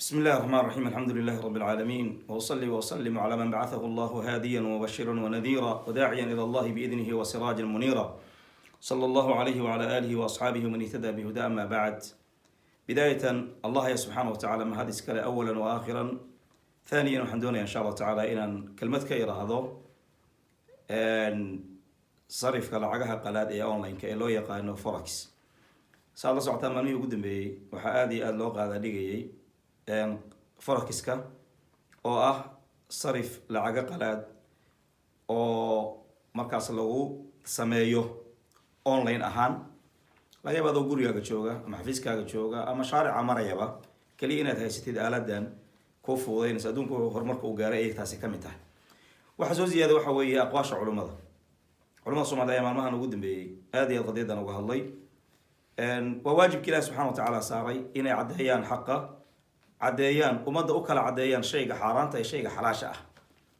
بسم الله الرحمن الرحيم، الحمد لله رب العالمين، وأصلي وأسلم على من بعثه الله هاديا ومبشرا ونذيرا وداعيا إلى الله بإذنه وسراجا منيرا، صلى الله عليه وعلى آله وأصحابه ومن اهتدى بهداه. أما بعد، بداية الله سبحانه وتعالى mahad iskale أولا وآخرا. ثانيا، waxaan doonaya insha Allah tacaala inaan kelmad ka iraahdo sarifka lacagaha qalaad ee online-ka ee loo yaqaano forex. Saad la socotaan, maalmihii ugu dambeeyey waxaa aada iyo aada loo qaada dhigayay forex-ka, oo ah sarif lacaga qalaad oo markaas lagu sameeyo online ahaan. Laga yaaba adoo gurigaaga jooga ama xafiiskaaga jooga ama shaarica marayaba keliya inaad haysatid aaladan kuu fududeynaysa. Adduunku horumarka uu gaaray ayay taasi ka mid tahay. Waxaa soo ziyaada waxa weeye aqwaasha culamada Soomaliya ayaa maalmahan ugu dambeeyey aada iyo aad qadiyadan uga hadlay. Waa waajibka Ilahi subxana wa tacaala saaray inay caddeeyaan xaqa, caddeeyaan ummadda, u kala caddeeyaan shayga xaaraanta iyo shayga xalaasha ah.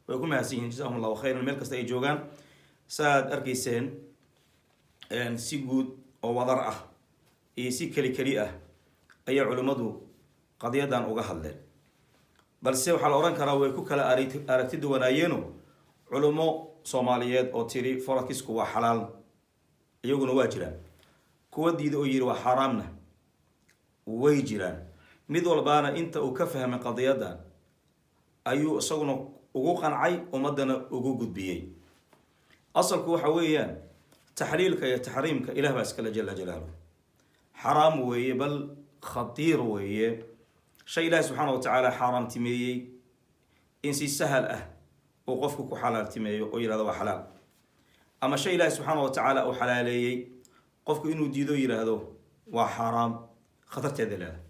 Way ku mahadsan yihiin، جزاهم الله خيرا، meel kasta ay joogaan. Saaad arkayseen, si guud oo wadar ah iyo si keli keli ah ayay culimmadu qadiyadan uga hadleen, balse waxaa la odhan karaa way ku kala aragti duwanaayeeno. Culummo Soomaaliyeed oo tiri forex-ku waa xalaal iyaguna waa jiraan, kuwa diida oo yiri waa xaaraamna way jiraan. Mid walbaana inta uu ka fahmay qadiyadan ayuu isaguna ugu qancay, ummaddana ugu gudbiyey. Asalku waxa weeyaan taxliilka iyo taxriimka Ilah baa iskale جل جلاله. Xaraam weeye, bal khatiir weeye shay Ilaahi subxaana wa tacaala xaaraamtimeeyey in si sahal ah uu qofku ku xalaaltimeeyo oo yihahdo waa xalaal, ama shay Ilaahi subxaana wa tacaala uu xalaaleeyey qofku inuu diido, yidhaahdo waa xaaraam. Khatarteeda leedahay.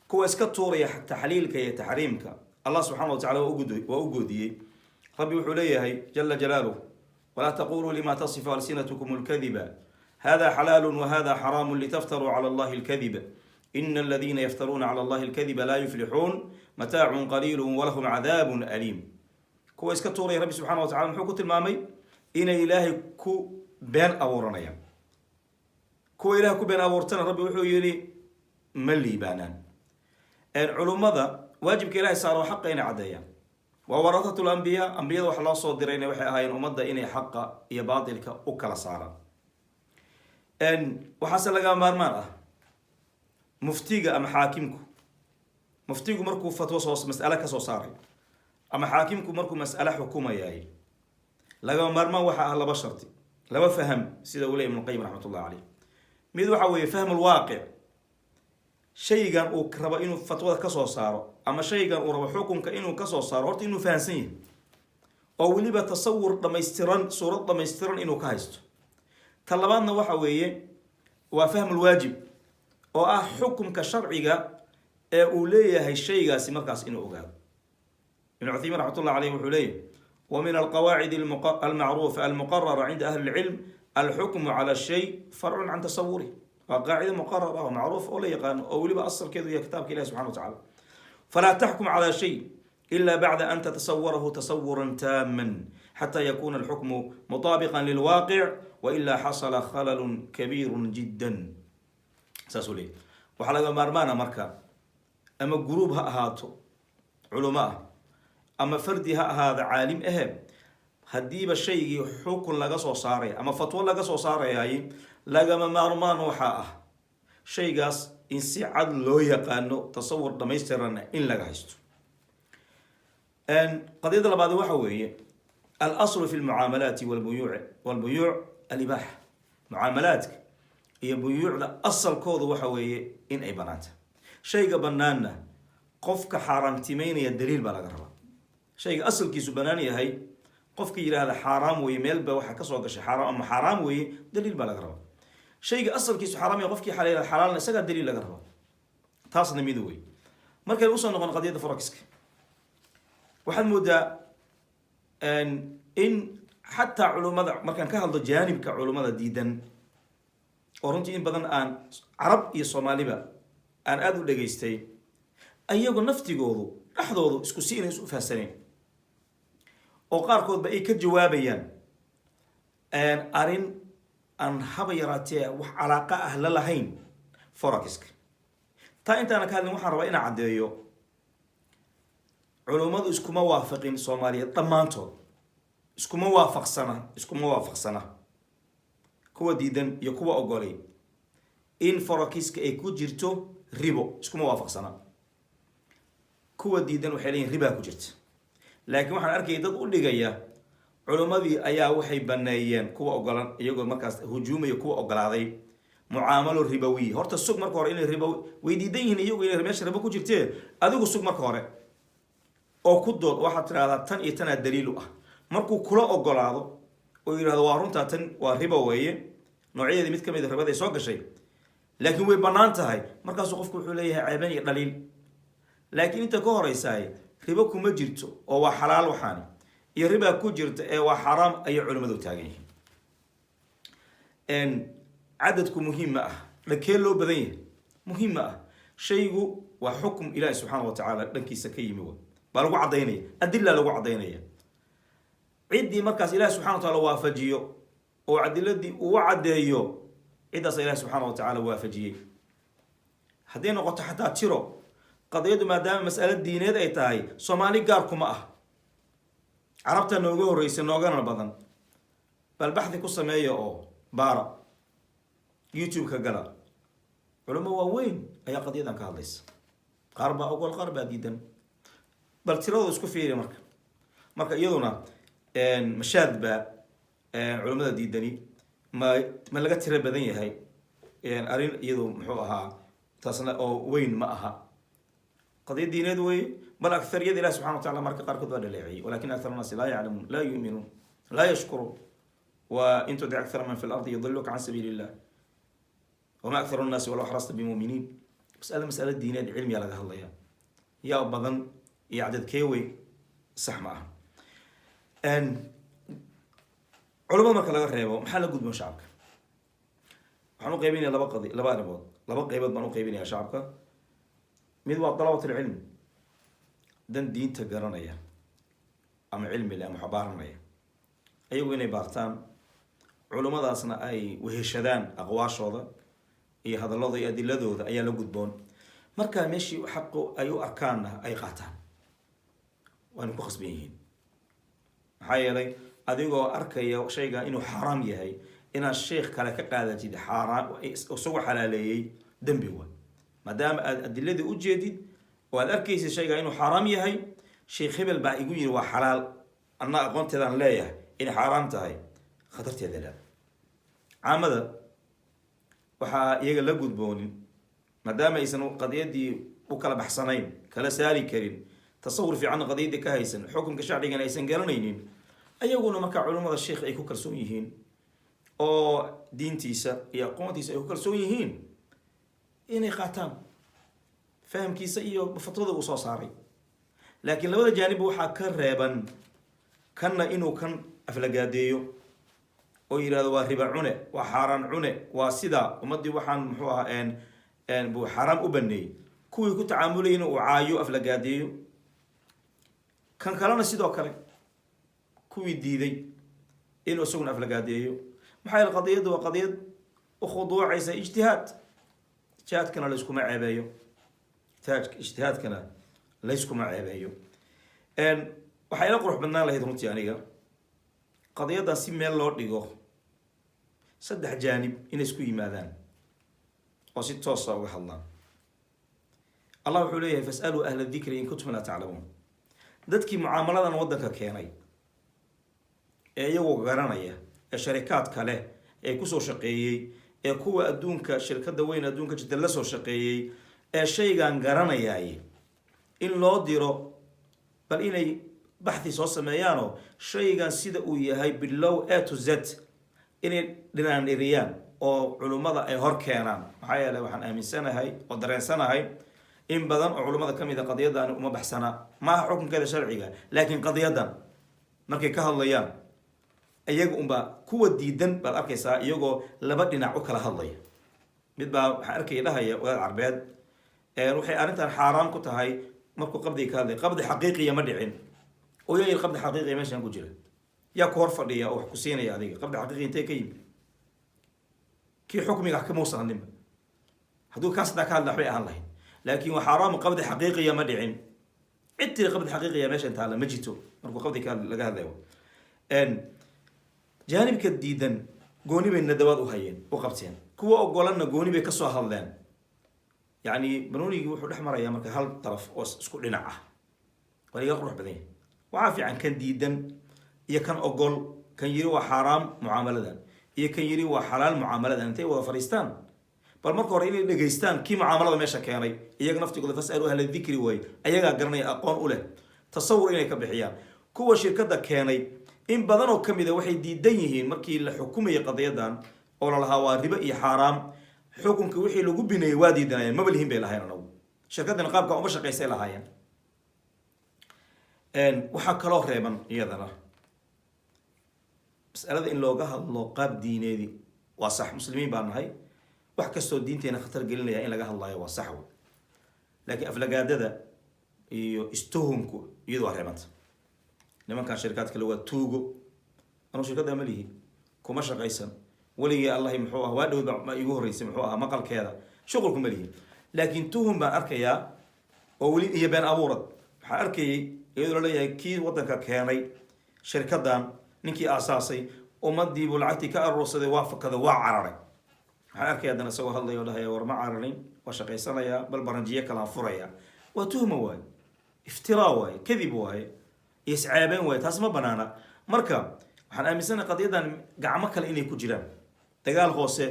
Kuwa iska tuuraya taxliilka iyo taxriimka, Allah subxana wa tacala waa u goodiyey. Rabbi wuxuu leeyahay جل جلاله: ولا تقولوا لما تصف ألسنتكم الكذب هذا حلال وهذا حرام لتفتروا على الله الكذب إن الذين يفترون على الله الكذب لا يفلحون متاع قليل ولهم عذاب أليم. Kuwa iska tuuraya, Rabbi subxana wa tacala muxuu ku tilmaamay? Inay Ilaahay ku been abuuranayaan. Kuwa Ilahay ku been abuurtana, Rabbi wuxuu yidhi, ma liibaanaan. Culummada waajibka Ilahay saaro xaqa inay caddeeyaan waa ورثة الأنبياء. Ambiyada waxa loo soo dirayna waxay ahaayeen ummadda inay xaqa iyo baatilka u kala saaraan. Waxaase laga maarmaan ah muftiga ama xaakimku, muftigu markuu fatwo soo mas'ale ka soo saaray ama xaakimku markuu mas'ale xukumayay, lagama maarmaan waxa ah laba shardi, laba faham, sida uu ley Ibnu Qayim رحمة الله عليه. Mid waxa weeye فهم الواقع, shaygan uu rabo inuu fatwada kasoo saaro ama shaygan uu rabo xukunka inuu kasoo saaro, horta inuu fahamsan yahay oo weliba tasawur dhamaystiran, suurad dhamaystiran inuu ka haysto. Ta labaadna waxa weeye waa فهم الواجب, oo ah xukumka sharciga ee uu leeyahay shaygaasi markaas inuu ogaado. Ibn Cuthaymin رحمة الله عليه wuxuu leeyahay: ومن القواعد المعروفة المقررة عند أهل العلم الحكم على الشيء فرع عن تصوره. Waa qaacida muqarar ah oo macruuf oo la yaqaano, oo weliba asalkeedu yahay kitaabka Ilahi subxana wa tacala. فلا تحكم على شيء إلا بعد أن تتصوره تصورا تاما حتى يكون الحكم مطابقا للواقع، وإلا حصل خلل كبير جدا. Saasuu leeyay. Waxaa laga maarmaana marka, ama guruub ha ahaato culamo ah ama fardi ha ahaada caalim ahe, haddiiba shaygii xukun laga soo saaraya ama fatwo laga soo saarayay, lagama maarmaan waxaa ah shaygaas in si cad loo yaqaano, tasawur dhamaystiranna in laga haysto. Qadiyada labaad waxa weeye الأصل في المعاملات والبيوع الإباحة. Mucaamalaadka iyo buyuucda asalkoodu waxa weeye in ay banaanta. Shayga banaanna qofka xaaraamtimeynaya daliil baa laga rabaa. Shayga asalkiisu banaan yahay, qofka yidhaahda xaaraam weeye, meelba waxa kasoo gashay xaaraam ama xaaraam weeye, daliil baa laga rabaa. Shayga asalkiisu xaaraam yahay, qofkii xalaal xalaalna, isagaa daliil laga rabaa. Taasna mid wey. Markaynu usoo noqon qadiyadda forex-ka, waxaad moodaa in xataa culummada, markaan ka hadlo jaanibka culummada diidan, oo runtii in badan aan Carab iyo Soomaaliba aan aada u dhegaystay, ayagu naftigoodu dhexdoodu isku si inay isu fahansaneen, oo qaarkoodba ay ka jawaabayaan arrin aan haba yaraatee wax calaaqa ah la lahayn forex-ka. Taa intaana ka hadlin, waxaan rabaa inaan caddeeyo. Culummadu iskuma waafaqin, Soomaaliyeed dhammaantood iskuma waafaqsana, iskuma waafaqsana, kuwa diidan iyo kuwa ogolay in forexiska ay ku jirto ribo iskuma waafaqsana. Kuwa diidan waxay leeyihin ribaa ku jirta, laakiin waxaan arkayay dad u dhigaya culummadii ayaa waxay baneeyeen kuwa ogolan, iyagoo markaas hujuumaya kuwa ogolaaday mucaamalo ribawiya. Horta sug marka hore inay ribo way diidan yihiin iyagu inay meesha ribo ku jirtee. Adigu sug marka hore oo ku dood. Waxaad tidhahdaa tan iyo tanaa daliil u ah. Markuu kula ogolaado oo yidhahdo waa runtaa, tan waa ribo weeye, noocyadeedii mid ka mid a ribaday soo gashay, laakiin way bannaan tahay, markaasuu qofku wuxuu leeyahay ceebeen iyo dhaliil. Laakiin inta ka horeysaay ribo kuma jirto oo waa xalaal waxaani, iyo ribaa ku jirta ee waa xaaraam ayay culimmadu taagan yihiin. Cadadku muhiim ma ah, dhakee loo badan yahay muhiim ma ah. Shaygu waa xukum Ilaahi subxaana wa tacaala dhankiisa ka yimi wa baa lagu caddaynaya, adila lagu caddaynaya. Ciddii markaas Ilahi subxana wa taala waafajiyo oo cadiladii uu caddeeyo, ciddaasa Ilahi subxaana wa tacaala waafajiyey. Hadday noqoto xataa tiro, qadiyaddu maadaama mas'alo diineed ay tahay, Soomaali gaar kuma ah, Carabta nooga horreysa noogana badan. Bal baxdi ku sameeya oo baara, YouTube-ka gala, culamo waaweyn ayaa qadiyadan ka hadlaysa. Qaar baa ogol, qaar baa diidan. Bal tiradooda isku fiiri. Marka iyaduna mashaad baa culamada diidani ma laga tiro badan yahay. Arrin iyadu muxuu ahaa taasna oo weyn ma aha, qadiyad diineed weeye. Bal akthariyada Ilahi subxana wa tacala marka qaarkood waa dhaleeceeyey: ولكن أكثر الناس لا يعلمون، لا يؤمنون، لا يشكرون، وإن تطع أكثر من في الأرض يضلوك عن سبيل الله، وما أكثر الناس ولو حرصت بمؤمنين. Mas'ala mas'ala diineed cilmiya laga hadlaya. Yaa badan iyo cadadkee wey sax ma aha. Culamada marka laga reebo, maxaa la gudboon shacabka? Waxaan u qaybinaya laba qadi, laba arrimood, laba qaybood baan u qaybinaya shacabka. Mid waa طلبة العلم, dan diinta garanaya ama cilmi leh ama waxbaaranaya, ayagu inay baartaan, culummadaasna ay weheshadaan aqwaashooda iyo hadalladooda iyo adiladooda ayaa la gudboon. Marka meeshii xaqu ay u arkaanna ay qaataan, waana ku khasban yihiin. Maxaa yeelay, adigoo arkaya shayga inuu xaaraam yahay, inaad sheekh kale ka qaadatid xaaraam isagoo xalaaleeyey, dembi wa. Maadaama aad adiladii u jeedid oo aad arkaysid shayga inuu xaaraam yahay, sheekh hebel baa igu yiri waa xalaal, anna aqoonteedaan leeyahay inay xaaraam tahay, khatarteeda leeda. Caamada waxaa iyaga la gudboonin, maadaama aysan qadiyadii u kala baxsanayn, kala saari karin, tasawur fiicanna qadiyadii ka haysan, xukunka sharcigana aysan garanaynin, ayaguna markaa culimmada sheikh ay ku kalsoon yihiin oo diintiisa iyo aqoontiisa ay ku kalsoon yihiin inay qaataan fahamkiisa iyo fatwada uu soo saaray. Laakiin labada jaanibba waxaa ka reeban kanna inuu kan aflagaadeeyo oo yidhahdo waa riba cune, waa xaaraan cune, waa sidaa ummaddii waxaan muxuu ahaa buu xaaraam u baneeyey, kuwii ku tacaamulayna uu caayo, aflagaadeeyo. Kan kalena sidoo kale kuwii diiday inuu isaguna aflagaadeeyo. Maxaa yeele, qadiyaddu waa qadiyad u khuduucaysa ijtihaad. Ijtihaadkana layskuma ceebeeyo, ijtihaadkana layskuma ceebeeyo. Waxaa ila qurux badnaan lahayd runtii aniga qadiyaddan si meel loo dhigo, saddex jaanib inay isku yimaadaan oo si toosa uga hadlaan. Allah wuxuu leeyahay: فاسألوا أهل الذكر إن كنتم لا تعلمون. Dadkii mucaamaladan waddanka keenay ee iyagoo garanaya, ee sharikaadka leh, ee kusoo shaqeeyey, ee kuwa adduunka shirkadda weyn adduunka jirta la soo shaqeeyey, ee shaygan garanayay, in loo diro bal inay baxthi soo sameeyaanoo shaygan sida uu yahay bilow A to Z inay dhinaan dhiriyaan oo culummada ay hor keenaan. Maxaa yeeley, waxaan aaminsanahay oo dareensanahay in badan oo culummada ka mid a qadiyadani uma baxsana. Maaha xukunkeeda sharciga, laakiin qadiyadan markay ka hadlayaan, iyaga unbaa kuwa diidan baad arkaysaa iyagoo laba dhinac u kala hadlaya. Mid baa waxaan arkaya dhahaya, wadaad Carbeed, waxay arrintan xaaraam ku tahay markuu qabdiga ka hadlay, qabdi xaqiiqiya ma dhicin. Oo yaa yiri qabdi xaqiiqiya meeshaan ku jira? Yaa ku hor fadhiya oo wax ku siinaya adiga? Qabdi xaqiiqiya intee ka yimid? Kii xukmiga kama uusan hadlinba. Hadduu kaas hadaa ka hadla waxbay ahaan lahayd, laakiin waa xaaraamu, qabdi xaqiiqiya ma dhicin. Cid tiri qabdi xaqiiqiya meeshan taalla ma jirto. Markuu qabdi ka laga hadlayo, jaanibka diidan gooni bay nadawaad u hayeen, u qabteen, kuwa ogolanna gooni bay kasoo hadleen. Yacni banoonigii wuxuu dhex marayaa marka hal daraf oo isku dhinac ah. Waa iga qurux badan yahay. Waxaa fiican kan diidan iyo kan ogol, kan yiri waa xaaraam mucaamaladan iyo kan yiri waa xalaal mucaamaladan, intay wada fadhiistaan, bal marka hore inay dhegaystaan kii mucaamalada meesha keenay. Iyaga naftigooda فاسألوا أهل الذكر way, ayagaa garanaya, aqoon u leh, tasawur inay ka bixiyaan. Kuwa shirkadda keenay in badan oo kamid a waxay diidan yihiin markii la xukumayay qadiyadan oo lalahaa waa ribo iyo xaaraam, xukunka wixii lagu bineeyey waa diidanayeen. Maba lihin bay lahayn, anagu shirkaddan qaabka uma shaqaysay lahaayeen. Waxaa kaloo reeban iyadana masalada in looga hadlo qaab diineedi. Waa sax, muslimiin baa nahay, wax kastoo diinteena khatar gelinaya in laga hadlayo waa sax wey, laakiin aflagaadada iyo istuhumku iyadu waa reebanta. Nimankan shirkaad kale waa tuugo, anuu shirkadda ma lihi, kuma shaqaysan weligii allahi, muxuu ah, waa dhow ma igu horreysay, muxuu ahaa, maqalkeeda shuqulku ma lihi, laakiin tuhum baan arkayaa oo weli iyo been abuurad. Waxaan arkayay iyadoo laleeyahay kii waddanka keenay shirkaddan, ninkii aasaasay, ummadiibuu lacagtii ka aruursaday, waa fakaday, waa cararay. Waxaan arkaya haddana isagoo hadlaya oo dhahaya, war ma cararin, waa shaqaysanayaa, bal baranjiye kalaan furaya. Waa tuhma waaye, iftiraa waaye, kadib waaye, iyo isceebeen waaye. Taas ma banaana. Marka waxaan aaminsanahay qadiyadan gacmo kale inay ku jiraan, dagaal hoose,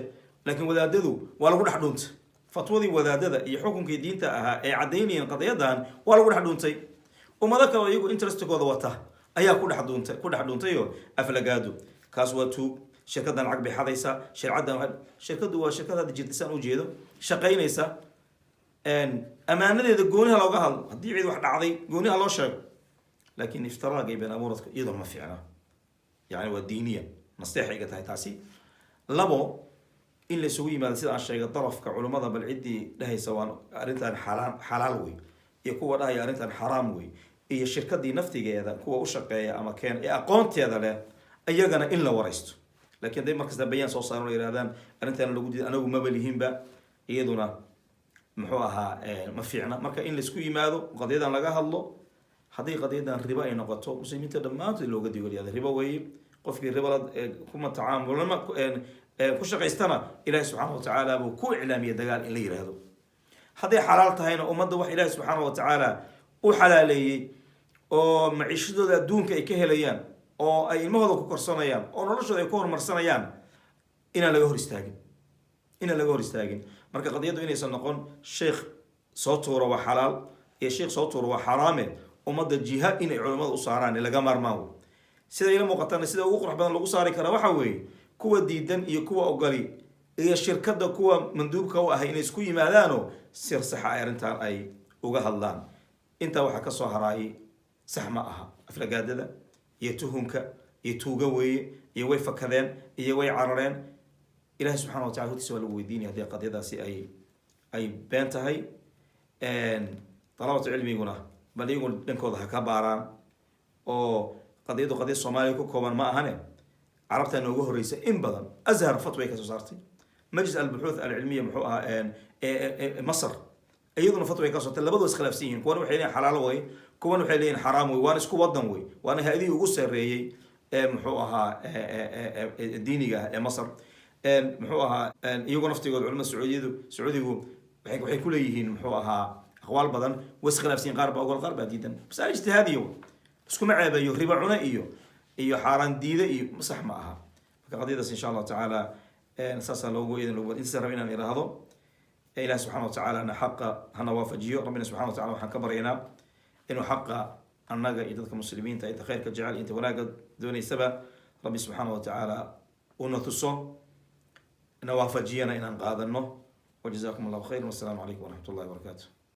laakiin wadaadadu waa lagu dhex dhuuntay. Fatwadii wadaadada iyo xukunkii diinta ahaa ee caddaynayeen qadiyadan waa lagu dhex dhuuntay. Ummado kale oo iyagu interestkooda wata ayaa ku dhex dhuuntayoo aflagaado, kaas waa tuug, shirkaddan lacag bay xadaysaa, shircaddan. Shirkaddu waa shirkad hadda jirta, saan ujeedo, shaqaynaysa. Amaanadeeda gooniha looga hadlo, haddii cid wax dhacday gooniha loo sheego, laakiin iftiraaga iyo been abuuradka iyadoo ma fiicna. Yani waa diiniyan nasteexa iga tahay taasi. Labo, in la isugu yimaado, sida aan sheegay, darafka culummada, bal ciddii dhahaysa waan arrintan xalaal xalaal wey iyo kuwa dhahaya arrintan xaraam wey, iyo shirkadii naftigeeda kuwa u shaqeeya ama keen ee aqoonteeda leh, iyagana in la waraysto. Lakiin hadday markasta bayaan soo saaran oo yidhahdaan arrintan lagu diiday, anagu maba lihinba, iyaduna muxuu ahaa, ma fiicna. Marka in laisku yimaado, qadiyadan laga hadlo, haddii qadiyadan ribo ay noqoto, muslimiinta dhammaantood looga digo, yihahda ribo weeye, qofkii ribo la kuma tacaamulama ku shaqaystana Ilaahi subxaana watacaala buu ku iclaamiyay dagaal, in la yihahdo. Hadday xalaal tahayna, ummadda wax Ilaahi subxaana watacaala u xalaaleeyey oo maciishadooda adduunka ay ka helayaan oo ay ilmahooda ku korsanayaan oo noloshooda ay ku horumarsanayaan, inaan laga hor istaagin, inaan laga hor istaagin. Marka qadiyaddu inaysan noqon sheekh soo tuuro waa xalaal iyo sheekh soo tuuro waa xaraame, ummadda jiha inay culammada u saaraan laga maarmaan wey. Sida ila muuqatana, sida ugu qurux badan lagu saari karaa waxaa weeye kuwa diidan iyo kuwa ogoli iyo shirkadda kuwa manduubka u ahay inay isku yimaadaano, sir saxa ay arrintan ay uga hadlaan. Intaa waxaa kasoo haraayay sax ma aha. Aflagaadada iyo tuhumka iyo tuuga weeye iyo way fakadeen iyo way carareen, Ilahi subxana wa tacala hortiisa waa lagu weydiinaya haddii qadiyadaasi ay been tahay. Dalabatu cilmiguna bal iyagu dhankooda ha ka baaraan, oo qadiyaddu qadiyad Soomaaliya ku kooban ma ahane, carabtaa nooga horreysa in badan. Azhar fatway ka soo saartay, Majlis Albuxuuth Alcilmiya, muxuu ahaa, Masr iyaduna fatway ka soo saartay. Labadu iskhilaafsan yihiin. Kuwana waxay leeyihin xalaalo wey, kuwana waxay leeyihin xaraam wey, waana isku wadan wey, waana hay-adihii ugu sarreeyey ee muxuu ahaa diiniga ah ee Masr, muxuu ahaa. Iyagoo naftigooda culamada Sacuudiyadu, Sacuudigu waxay ku leeyihiin, muxuu ahaa, aqwaal badan, way iskhilaafsan yihin. Qaar baa ogol, qaar baa diidan. Masaa'il ijtihaadiya wey, iskuma ceebeeyo riba cune iyo xaaraan diide iyo sax ma aha. Marka qadiyadaas insha Allahu tacaala saasaa loogu idin lagu intaas raba inaan iraahdo. Ilaah subxana wa tacaalana xaqa hana waafajiyo. Rabbina subxana wa tacala waxaan ka baryaynaa inuu xaqa annaga iyo dadka muslimiinta, inta khayrka jecel, inta wanaagga doonaysaba, Rabbi subxaana wa tacaala una tuso, na waafajiyana inaan qaadano. وجزاكم الله خيرا، والسلام عليكم ورحمة الله وبركاته.